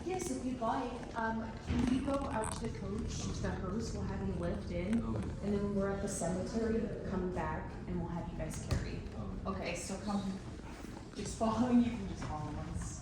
Yes, if you'd like. Um, can you go out to the coach, to the host? We'll have you lift in, and then when we're at the cemetery, come back, and we'll have you guys carry. Okay, so come. Just follow, you can just follow us.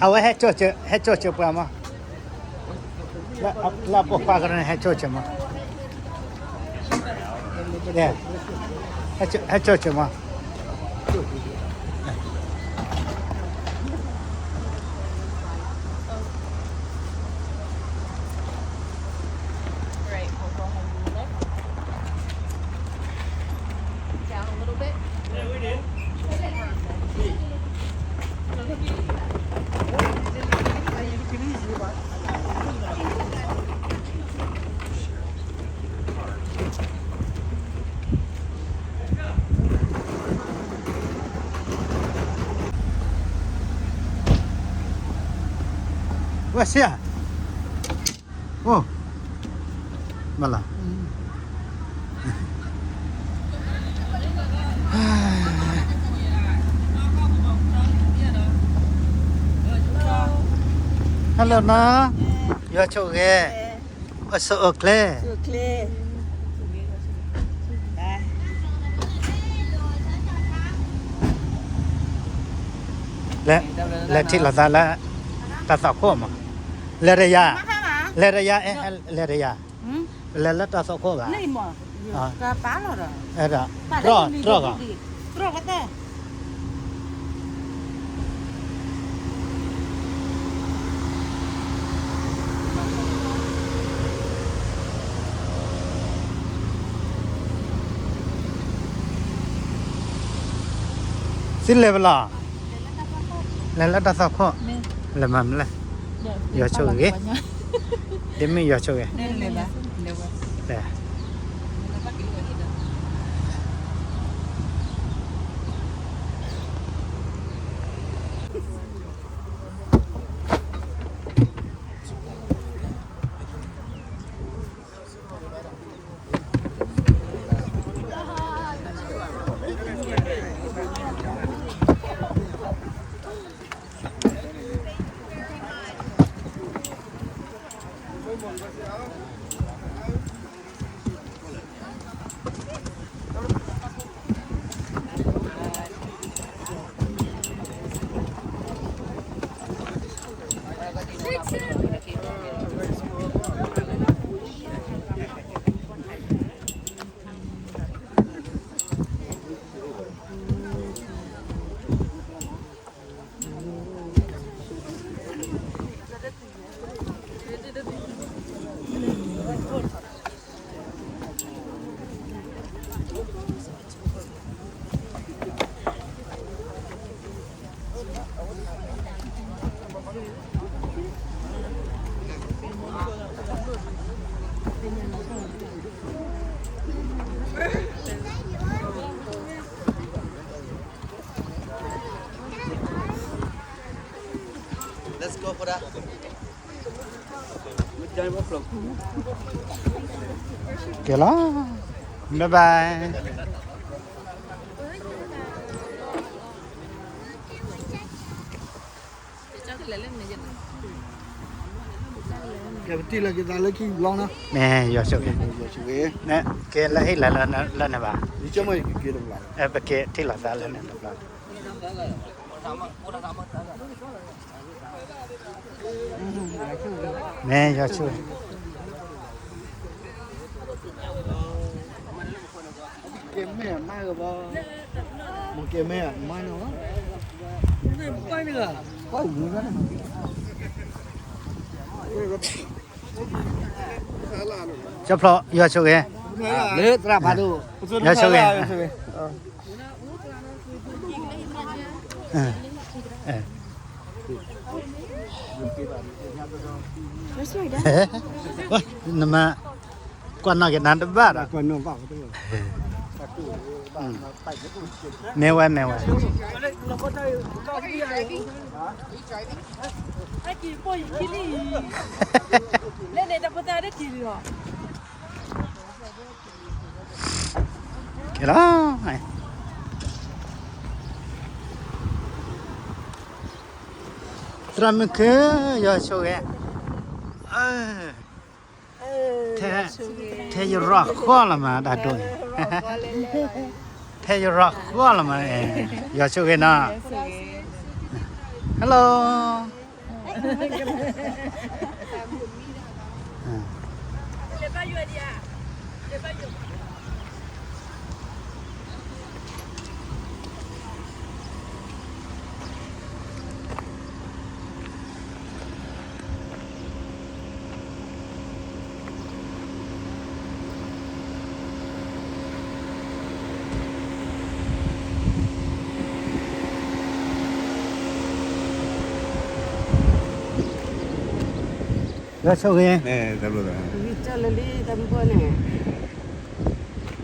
အဝဲဟဲကၠိၣ်စၢၤ ဟဲကၠိၣ်စၢၤပှၤမး, လၢအပိာ်ခွါကရၢန့ၣ် ဟဲကၠိၣ်စၢၤမး, ဟဲကၠိၣ်စၢၤမး. Right, we'll go ahead and lift down a little bit. Yeah, we did. Perfect. What's here? Oh, mala. Hello နီၤ, ယွၤဆိၣ်ဂ့ၤ, အိၣ်ဆူၣ်အိၣ်ချ့. လဲၤထံၣ်လိာ်သးလၢ တၢ်သွၣ်ခိၣ်မး, လဲၤတယၤ, လဲၤတယၤ, အဲ လဲၤတယၤ, လဲၤလၢတၢ်သွၣ်ခိၣ်ဘၣ်, အဲၣ်ဒိး, တြီၢ်, တြီၢ်ဂီၤ. သုလဲၤဘၣ်လီၤ, လဲၤလၢတၢ်သွၣ်ခိၣ်, လဲၤမၤမလဲၣ်, ယွၤဆိၣ်ဂ့ၤ, ဒ်မ့ၢ်ယွၤဆိၣ်ဂ့ၤ, လဲၤ. Let's go for that. ကဲလီၤ, bye bye. ကဲပထံၣ်လိာ်က့ၤသးလၢခံတဘျီနီၤ, မ့ၢ်ယွၤဆိၣ်ဂ့ၤ, ကဲလၢဟ့ၣ်လီၤလၢနဘၣ်, ပကထံၣ်လိာ်သးလၢနတဘျီ, မ့ၢ်ယွၤဆိၣ်ဂ့ၤ ကၠီဖျိ ယွၤဆိၣ်ဂ့ၤ, လၢသရၣ်ဖးဒိၣ်, ယွၤဆိၣ်ဂ့ၤ, နမၤ ကွၢ်နီၣ်က့ၤနၤတဘၣ်ဒီး, မ့ၢ်ဝဲ မ့ၢ်ဝဲ, ကဲလီၤ, သရၣ်မုၣ်ခုၣ် ယွၤဆိၣ်ဂ့ၤ, ထဲယရီၣ်ဃီလီၤမး တၢ်ဒိၣ်အံၤ, ထဲယရီၣ်ဃီလီၤမး, ယွၤဆိၣ်ဂ့ၤနီၤ, Hello.လၢဆိၣ်ဂ့ၤ, လၢဆိၣ်ဂ့ၤ,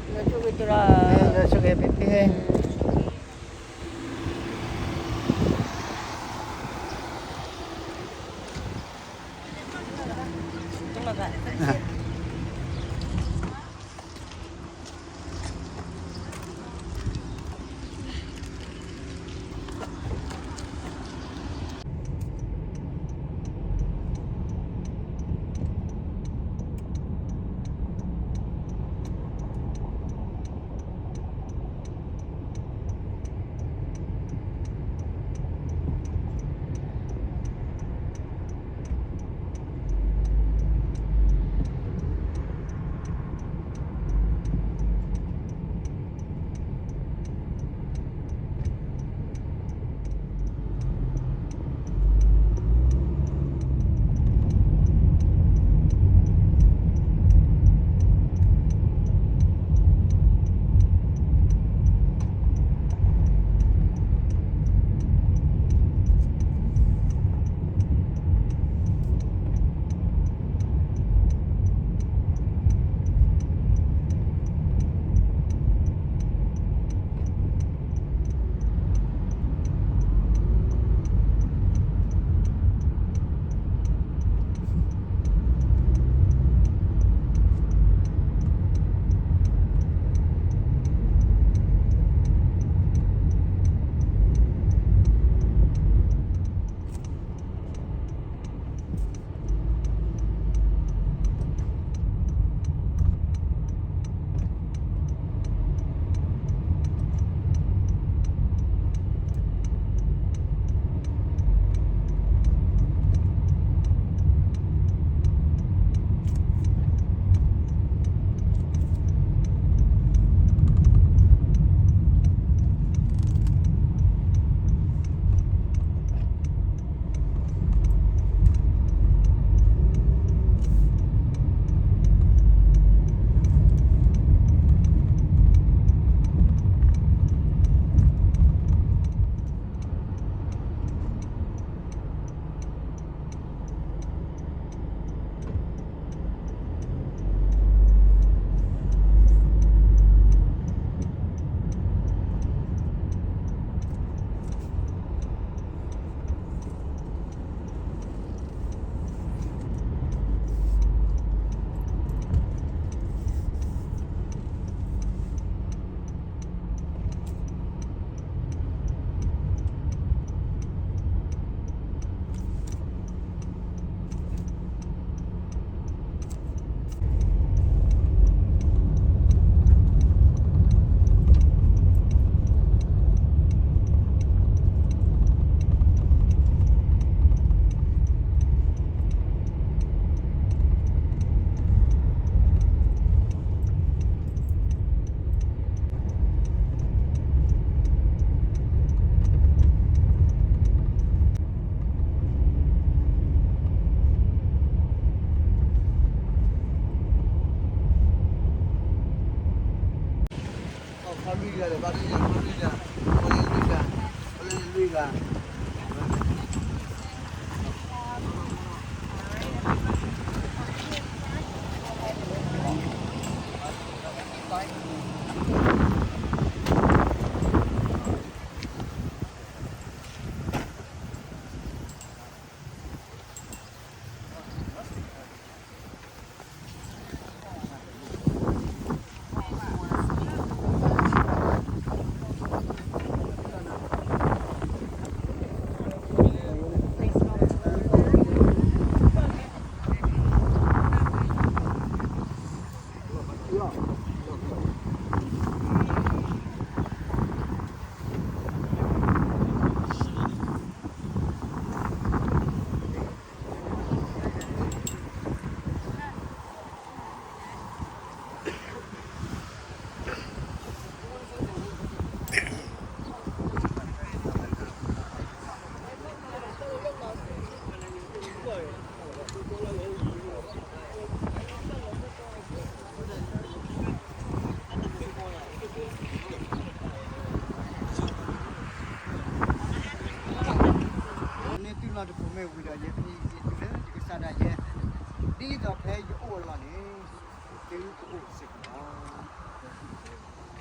လၢဆိၣ်ဂ့ၤ, Hallelujah, hallelujah, hallelujah, hallelujah, hallelujah.န့ၢ်သုလီၤတပူၤမ့ၢ်ဝံၤဒီး ယဟ့ၣ်ဂံၢ်ဟ့ၣ်ဘါလၢယကစၢ်ဒၣ်ယဲ, ဒ်သိးဖဲယအိၣ်အလီၢ်န့ၣ် သုကအိၣ်စ့ၢ်ကီးလီၤ.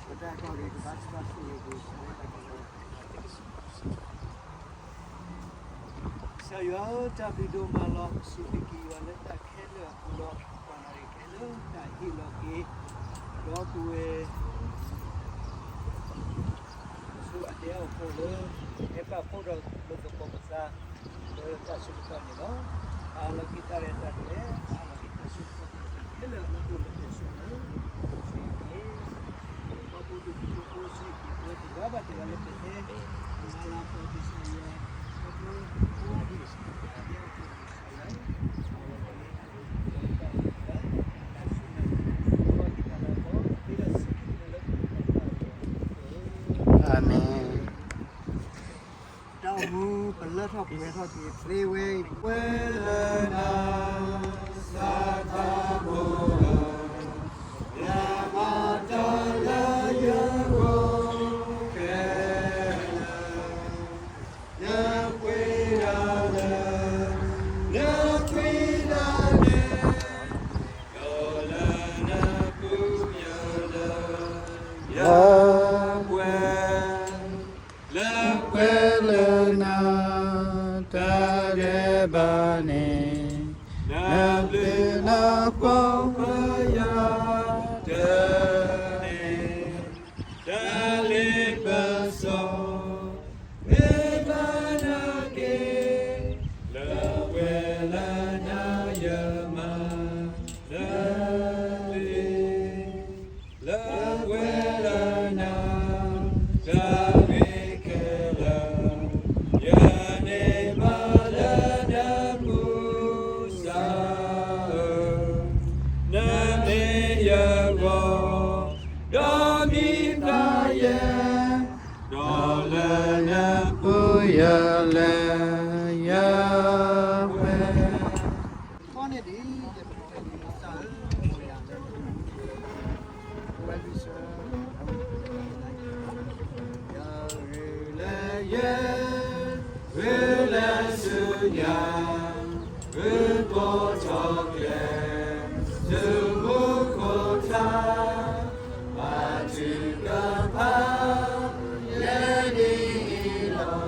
ပတၢ်ကီၢ်ဂ့ၤကဘၣ်ဆိၣ်ဂ့ၤ ကစၢ်ယွၤဧၢ, တၢ်ဘျုးဒိၣ်မးလီၤပစံးဘျုးက့ၤယွၤလၢတၢ်ခဲလၢာ်အပူၤဒီး ပှၤနၣ်ရံၣ်ခဲလၢာ် တၢ်ဟ့ၣ်လီၤက့ၤ ဒီပုၢ်ဝဲၢ် ဆူအဒဲအဖီခိၣ်လၢ ဟဲပာ်ဖှိၣ်ထီၣ်လိာ်သကိးပသး လၢတၢ်ဆၢကတီၢ်န့ၣ်လီၤ. အၢၣ်လီၤက့ၤတၢ်ရဲၣ်တၢ်ကျဲၤ, အၢၣ်လီၤက့ၤတၢ်ဆၢကတီၢ်ခဲလၢာ် လၢအိၣ်လၢပှဲၤဆူၣ်လၢ ဆူၣ်က့ၤ ပှၤဖိဒိၣ်ဖိထၢဖိ ဆူၣ်က့ၤပှၤတဂၤဘၣ်တဂၤလၢပဟဲ မၤလၤကပီၤကစၢ်ယွၤ ပှၤဖိ အၤမ့ၣ်. တၢ်အိၣ်မူပလၢထီၣ်ပှဲၤထီၣ်က့ၤသ့ဝဲအံၤ ဝဲလၢနၤ စၢ်သးဘိ ယမၤတၢ်လၢယဂီၢ်ခဲလၢာ် နပှ့ၤဒၣ်လၢ နပှ့ၤဒၣ်လၢ ဒီးလၢနပူၤယလၢ ယပှဲၤ လၢပှဲၤလၢနၤ တၢ်ဒဲးဘးန့ၣ် နဘျုးနဖှီၣ်ပယီၤတၢ်န့ၣ် တၢ်လ့ပစီ မ့ၢ်ဘၣ်နၤက့ၤ လၢပှဲၤလၢနၤယမၤ လၢလ့ လၢပှဲၤလၢနၤ တၢ်ဂ့ၤခဲလၢာ် ယန့ၢ်ဘၣ်လၢနပူၤ ကစၢ်ဧၢ, နမ့ၢ်ယဂီၢ် ဒီးမံၤဖးယဲၢ် ဒီးလၢနပူၤယလဲၤ ယပှဲၤ ခီန့ၣ်ဒ် ယပတဲန့ၣ် ကစၢ်ဧၢ, ဝဲလွံၢ်ဆၢ ယဂ့ၤလၢယဲ ဂ့ၤလၢဆူညါ ဂ့ၤကိးထီၣ်ကျဲ ဆူမူခိၣ်ထါ ဘါထုကဖၣ် ယဲဒ်အံၤလီၤ.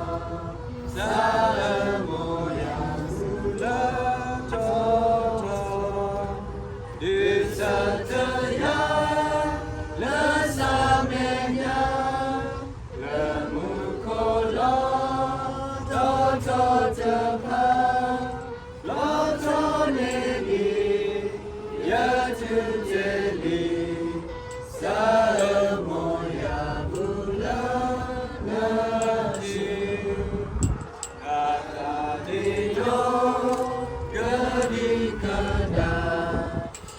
စၢ်လၢမိၢ်ယၤ မူလၢထီထီၣ် ဒုးဆၢထၢၣ်ယၤ လၢစၢ်မဲာ်ညါ လၢမူခိၣ်လီၤ ထီထီၣ်တဖၣ် လီၤထီၣ်န့ၢ်ဒံး ယထူၣ်တ့ၢ်လံ စၢ်လၢမိၢ်ယၤ မူလၢနၤ တၢ်သးဒ့ဒီ ကဒံကဒါ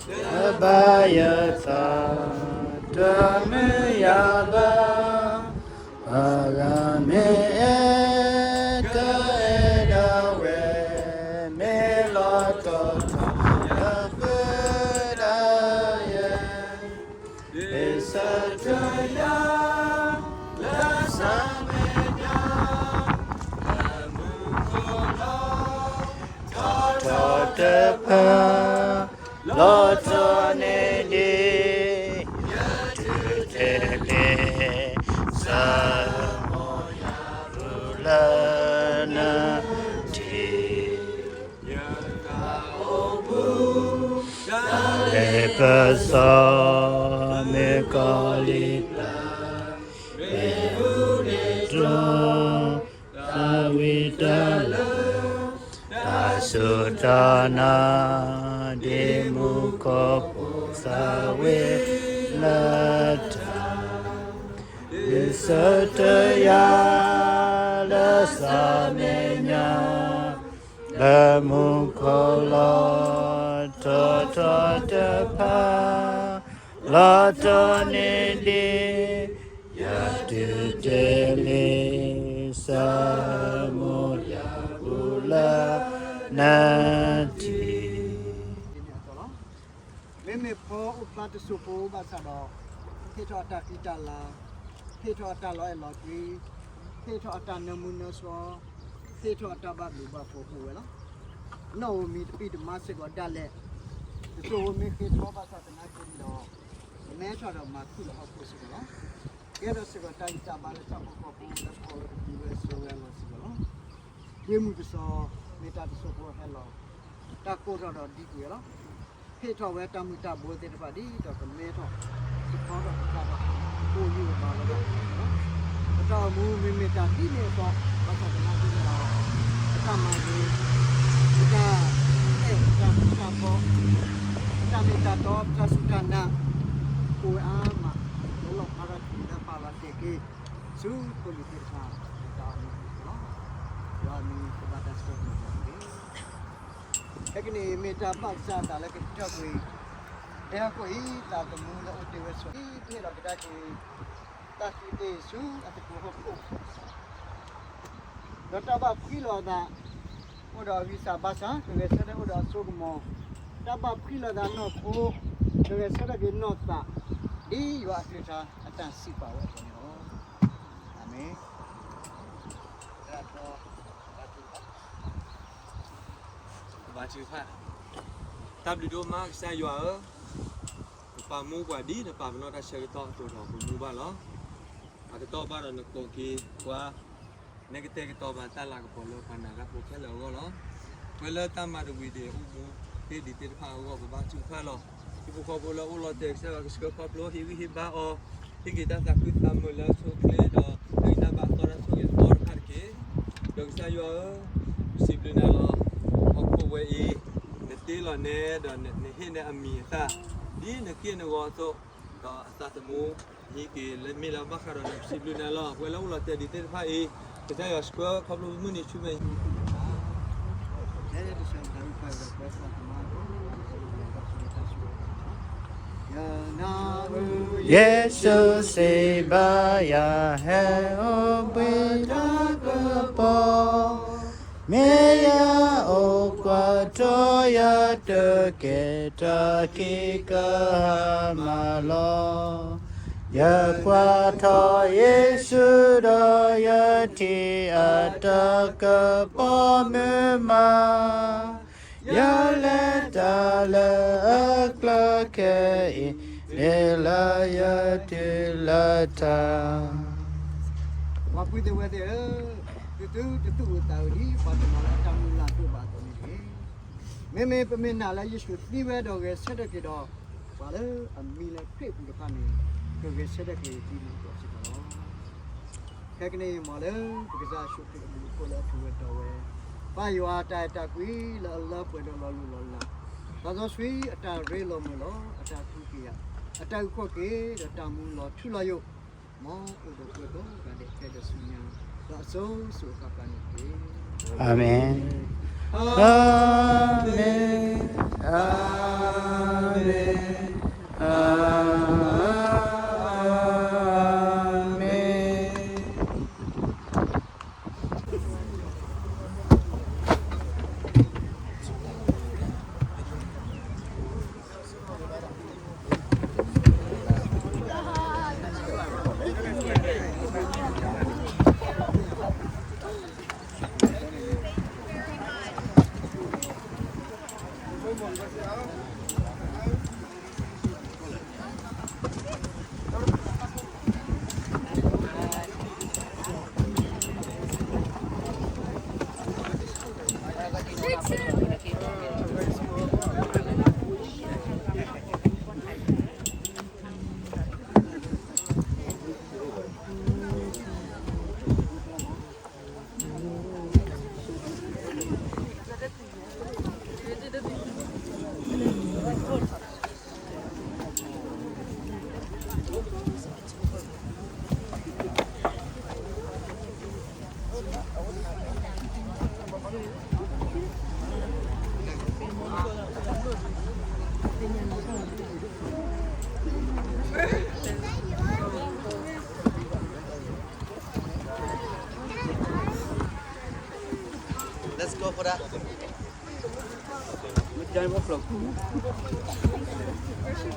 တဘၣ်ယသး တမုာ်ယၤဘၣ် အဂၤမ့ၢ်အဲၣ် ကအဲၣ်ဒၣ်ဝဲ မ့ၢ်လီၤတီၤထီ ယဃုဒၣ်ယဲ ဒုးဆၢထၢၣ်ယၤ လီၤဆီန့ၣ်ဒ် ယတုၤတ့ၢ်လံ စီၤမိၤယၤရူၤလၢနထံ ယသးအိၣ်မူ တၢ်လ့ပစီ မ့ၢ်ကီၤလံၢ်ပျၢ် မ့ၢ်မူမ့ၢ်တြီ တၢ်ဝံတၢ်လၢ တၢ်စူၢ်တၢ်နာ် ဒ်မူခိၣ်ဖိသၣ်ဝံလၢတၢ် ဒုးဆၢတၢ်ယၤ လၢစးမဲာ်ညါ လၢမူခိၣ်လီၤ ထီထီတဖၣ် လီၤဆီန့ၣ်ဒ် ယတုၤတ့ၢ်လံ စီၤမိၤယၤရူၤလၢနထံ မ့မ့ၢ်ဖိအိၣ်ဖျါတစိၢ်ဖိဘၣ်ဆၣ်ဒီး ဟ့ၣ်ထီၣ်အတၢ်ဃံတၢ်လၤ, ဟ့ၣ်ထီၣ်အတၢ်လီၤအဲၣ်လီၤကွံ, ဟ့ၣ်ထီၣ်အတၢ်နၢမူနၢဆှီ, ဟ့ၣ်ထီၣ်အတၢ်ဘၣ်ဘျုးဘၣ်ဖှိၣ်အိၣ်ဝဲလီၤ. နီၣ်ဧိၤမံၤတပံၢ်တမါစ့ၢ်ကီးဒၣ်လဲာ်, တစိၢ်ဧိၤမ့ၢ်ဃ့ထီဘၣ်ဆၣ်သနာ်က့ဒီး ကမဲထီၣ်ဒီးမၤခူၣ်လီၤဟီၣ်ခိၣ်စ့ၢ်ကီးလီၤ. ကဲထီၣ်စ့ၢ်ကီးတၢ်ဂံၢ်တၢ်ဘါလၢတၢ်ဖိကီၢ်ဖိလၢကီၢ်လၢကပူၤဝဲဆိးဝဲအလီၢ်စ့ၢ်ကီးလီၤ. ဒ့မုၢ်ကစီၤ မ့ၢ်တၢ်တစိၢ်ဖိဟဲလီၤ, တၢ်ကိၢ်ထီၣ်ဒီးဒံကွံာ်ဝဲလီၤ. ဟ့ၣ်ထီၣ်ဝဲတၢ်မုၢ်တၢ်ဘိသ့ၣ်တဖၣ်ဒ်သိးကမဲထီၣ် ကဖီထီၣ်ကဖးထီၣ် အိၣ်ယုၢ်အဘါဝဲဒၣ်လီၤ. ပတၢ်အိၣ်မူမ့မ့ၢ်တၢ်ဒ်န့ၣ်အသိး ဘၣ်ဆၣ်သနာ်က့ဒီး ပတၢ်မၤဂ့ၤ, ပတၢ်အဲၣ်, ပတၢ်အဲၣ်, ပတၢ်မ့ၢ်တၢ်တီ, ပတၢ်စူၢ်တၢ်နာ် အိၣ်ဝဲအါမး လၢလီၢ်ဖးထီၣ်တက့ၢ် လၢပာ်လီၤတဲာ်က့ၤ ဆူဖိလံၤသ့ၣ်တဖၣ် တၢ်အိၣ်မူအပူၤလီၤ. ယွၤအမံၤကဘၣ်တၢ်ဆှၢပှၤတက့ၢ်. ခဲကနံၣ်အံၤမ့ၢ်တၢ်ဘၣ်ကစၢ်အသးလၢကထံၣ်ထီၣ်ကွံာ် ဒဲဟီၣ်ခိၣ်အံၤ သးသမူလၢအိၣ်တ့ၢ်ဝဲဆိး ဒ်ပဟ့ၣ်လီၤကဒါက့ၤ တၢ်သံတ့ၢ်ဆူအသကိးဟီၣ်ခိၣ် ဒီးတၢ်ဘၣ်ဖှံလီၤအသး အိၣ်ဒီးအဂံၢ်စၢ်ဘါစၢ် ကဂဲၤဆၢထၢၣ်အိၣ်ဒီးအစိကမီၤ, တၢ်ဘၣ်ဖှံလီၤသးနီၢ်ခိ ကဂဲၤဆၢထၢၣ်က့ၤနီၢ်သး ဒ်ယွၤအကလုၢ်ကထါအတၢ်စံးပာ်ဝဲအသိးန့ၣ်လီၤ. အၤမ့ၣ်. ဘါထုကဖၣ်. တၢ်ဘျုးဒိၣ်မးကစၢ်ယွၤဧၢ, နပာ်မူပှၤဒ်နပာ်ပနီၣ်တၢ်ဆၢကတီၢ်အသိးဒီးပမူဘၣ်လီၤ. အကတီၢ်ဘၣ်ဒီးနကိးက့ၤပှၤ နဲကတဲာ်ကတီၤဘၣ်တၢ်လၤကပီၤလၢပှၤနၤတၢ်ဖိခဲလၢာ်အဂီၢ်လီၤ. ပဝဲလၢတၢ်မၤတဝံၤဒံးအိၣ်မူသ့ၣ်ဒံးသ့ၣ်တဖၣ်အဂီၢ် ပဘါထုကဖၣ်လီၤ. ဟံၣ်ဖိဃီဖိလၢအိၣ်လီၤတဲာ် ကစၢ်ယွၤကဆှၢခီဖျိ ဟ့ၣ်ဂံၢ်ဟ့ၣ်ဘါအီၤ, ဟ့ၣ်က့ၤတၢ်သးခုသးမုာ်လၢအဆိအချ့ဒီး တၢ်ဂံၢ်တၢ်ဘါသီတၢ်ဆိၣ်ဂ့ၤအသီတဖၣ်တက့ၢ်. ဒီးကစၢ်ယွၤဧၢ, ပစံးဘျုးနၤလီၤ. ဟီၣ်ခိၣ်ဝဲအံၤ နတ့လီၤနဲဒီးနဟ့ၣ်နဲအမံၤအသၣ် ဒ်နက့ၢ်နဂီၤအသိး, ဒီးအသးသမူ ဟံးက့ၤလၢမ့ၢ်လၢဘၣ်ဃးဒီးနၤ ပစံးဘျုးနၤလီၤ. ပဝဲလၢအိၣ်လီၤတဲာ်ဒံးသ့ၣ်တဖၣ်အံၤ ကစၢ်ယွၤဆှၢခီဖျိမုၢ်နံၤဆူမဲာ်ညါ ယဲၢ်ဆူစံးဘၣ်ယၤ ဟဲအိၣ်ဘှံးတၢ်ကပီၤ, မ့ၢ်ယအိၣ်ကွၢ်ထိး ယတကဲထီၣ်ခံကဟါမၢ်လီၤ. ယကွၢ်ထီၣ်ယ့ၣ်ၡူးဒီး ယထံၣ်အတၢ်ကပီၤမုာ်မး, ယလဲၤတၢ်လၢအကျါခဲအံၤ မ့ၢ်လၢယတုၤလၢတၢ် ပှၤဖုသ့ၣ်ဝဲသ့ၣ်ဧၢ, သုသုတသူၣ်အုးသးအုးဒံး ပှၤတနီၤလၢအတၢ်မုၢ်လၢ်ဒိၣ်ဘၣ်အသိးန့ၣ်တဂ့ၤ. မ့မ့ၢ်ပမ့ၢ်နာ်လၢယ့ၣ်ၡူးသံဝဲဒီးဂဲၤဆၢထၢၣ်က့ၤဒီး ပှၤလၢအမံလၢခရံာ်အပူၤတဖၣ်န့ၣ် ကဂဲၤဆၢထၢၣ်က့ၤဒ်န့ၣ်အသိးစ့ၢ်ကီးလီၤ. ခဲကနံၣ်အံၤ မ်လၢပကစၢ်ယ့ၣ်ၡူးခရံာ်အဘျုးအဖှိၣ်လၢအထူးဝဲတီဝဲ, ပၢ်ယွၤအတၢ်အဲၣ်တၢ်ကွံလၢအလၢပှဲၤဒီးလီၤလိၢ်လီၤလး, သးစီဆှံအတၢ်ရ့လိာ်မုာ်လီၤ, အတၢ်ထူက့ၤယၤ, အတၢ်အုၣ်က့ၤခီၣ်က့ၤဒီးတၢ်မူလီၤထူလီၤယိာ်, မ်အိၣ်ဒီးပှၤကိးဂၤဒဲးခဲဒီးဆူညါ, ဒီးအစိၤစိၤအဃၣ်ဃၣ်န့ၣ်တက့ၢ်. အၤမ့ၣ်, အၤမ့ၣ်, အၤမ့ၣ်, အၤမ့ၣ်.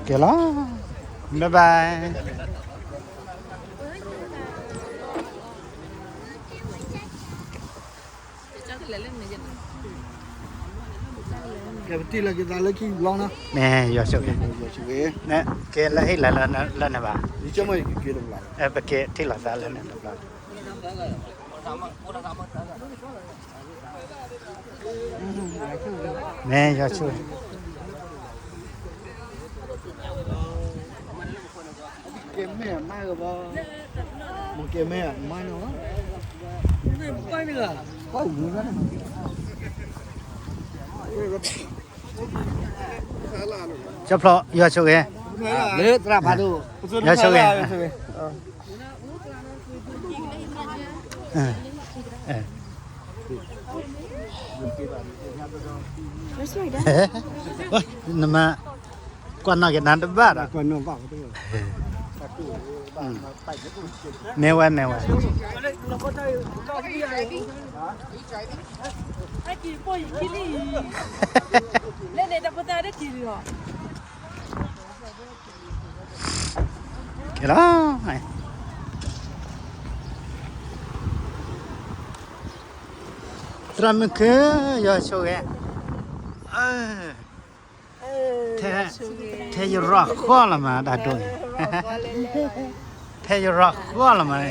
ကဲလီၤ, bye bye. ကဲပတံၢ်လီၤက့ၤသးလၢခံဘျီနီၤ, မ့ၢ်ယွၤဆိၣ်ဂ့ၤ, ယွၤဆိၣ်ဂ့ၤ, ကဲလၢဟ့ၣ်လီၤလၢန့ၣ်ဘၣ်, ယကမ့ၢ်ယကက့ၤတဘျီ, ပက့ၤထံၣ်လိာ်သးလၢန့ၣ်တဘျီ. မ့ၢ်ယွၤဆိၣ်ဂ့ၤ, ကဲမ့ၢ်မါဂ့ၤဘၣ်, မ့ၢ်ကဲမ့ၢ်မါနီၤ, ကွၢ်ဝံၤဘၣ်, ကၠီဖျိ ယွၤဆိၣ်ဂ့ၤ, လၢသရၣ်ဖးဒိၣ်, ယွၤဆိၣ်ဂ့ၤ. နမ့ၢ်ကွၢ်နီၣ်က့ၤနၤတဘၣ်ဒီး, မ့ၢ်ဝဲ မ့ၢ်ဝဲ ကဲလီၤ, သရၣ်မုၣ်ခုၣ် ယွၤဆိၣ်ဂ့ၤ, ထဲယရီၣ်ဃီလီၤမး တၢ်ဒိၣ်န့ၣ်, ထဲယရီၣ်ဃီလီၤမး,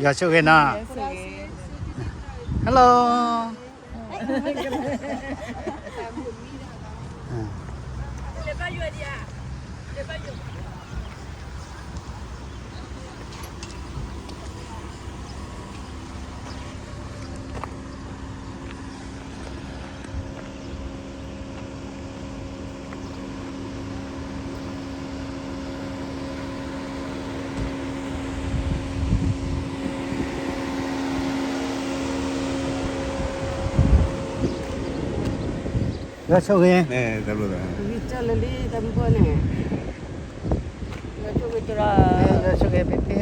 ယွၤဆိၣ်ဂ့ၤနီၤ, hello. Yusuf ghi, ghi cà lì lì tàbí bơ nè, Yusuf ghi tà, Yusuf ghi pì pì.